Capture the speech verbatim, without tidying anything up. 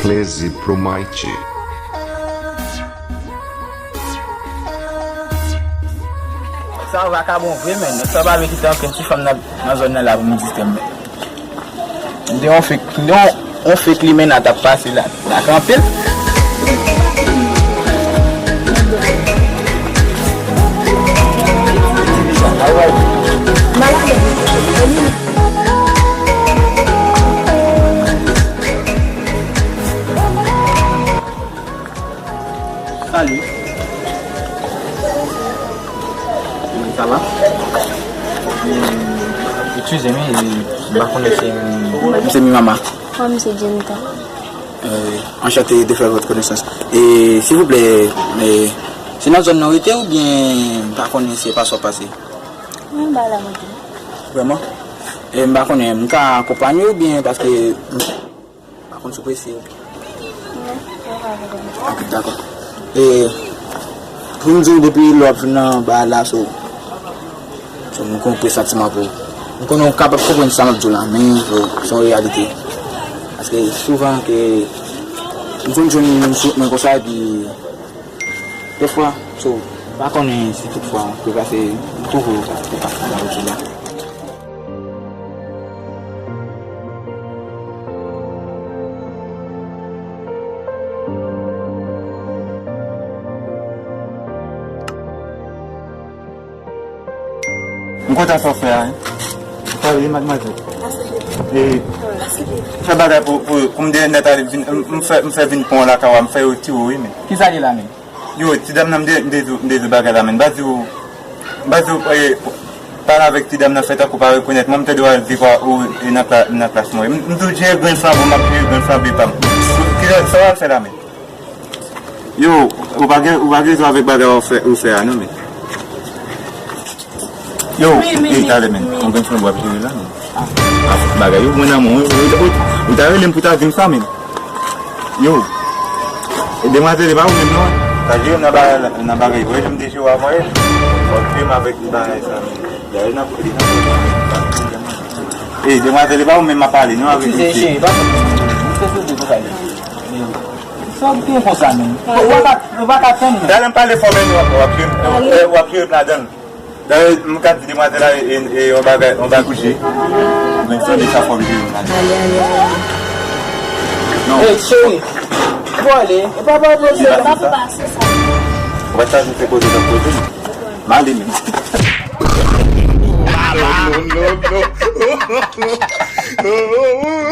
Crazy Pro Mighty. Sa vakabon vre, men. Nèg sa pa vle kite ankenn ti fanm nan, nan zòn nan la pou m egziste, men. M te yon fake, m te yon, yon fake limena t ap pase la. La kanpe l. Salut. Ça va? Excusez-moi, m pa konnen si se Mimama. Mwen, se Jenita. Euh, enchanté de faire votre connaissance. E, silvouplè, e, se nan zòn nan w rete oubyen m pa konnen se pa sa w pase? Mwen ba la mwen te. Vrèman? E, m pa konnen, m ka akonpanye w oubyen paske m pa konn si w prese. Non, mwen pa vle. Ok, dakò. E, pou m di w depi lè w ap vin nan ba la, so, so, m konn presantiman pou ou. M konnen w kapab konprann sa m ap di w la, men, so, se yon reyalite. Paske souvan ke m konn jwenn moun sou wout mwen konsa, epi dèfwa, so, m pa konnen si toutfwa ke pase, m twouve w pase, pase nan wout la. M kontan sa w fè a, wi. Sa w ye, madmwazèl? E, fè bagay pou, pou, pou m de nèt ale vin, m, m fè, m fè vin pran w lakay w a, m fè yo tire w, wi, men. Kisa li la, men? Yo, ti dam nan, m de, m de, m de di w bagay la, men. M pa di w, m pa di w, e, pale avèk ti dam nan, fè tankou w pa rekonèt mwen, m tande w al di kwa ou, e, nan kla-, nan klas mwen. M, m di w jere grenn flanbo, m ap jere grenn flanbe pa m. Kisa, sa w al fè la, men? Yo, ou pa gen, ou pa gen rezon avèk bagay w fè, ou fè a, non, men. Yo, ey, talè, men. Konbyen flanbo w ap jere la, men? Ah, bagay yo, mwen nan mwen, ou, ou, ou, ou ta rele m pou ta di m sa, men. Yo, e demwazèl, e pa ou menm, non? Ta jere m nan bagay, nan bagay, ou wè jan m te jere w avè l? Fò w jere m avèk bagay sa, men. Dayè, nan, li nan. Ey, demwazèl, e pa ou menm m ap pale, non, avèk misye. Eskize, cheri, pa fè, m fè sou de pou pale. Sa w gen konsa, men? Ou pa ka, ou pa ka tann, men. Talè m pale fò, men w ap, w ap jere m, w ap jere m ladan l. Dayè, m ka di demwazèl la, e, e, yon bagay, yon bagay kouche. Men sonde sa fò m jere m ladan l. Non. Ey, cheri. Vole. E pa pa poze. Ou pa chaje se koze nan koze, non. M ale, men. Non, non, non.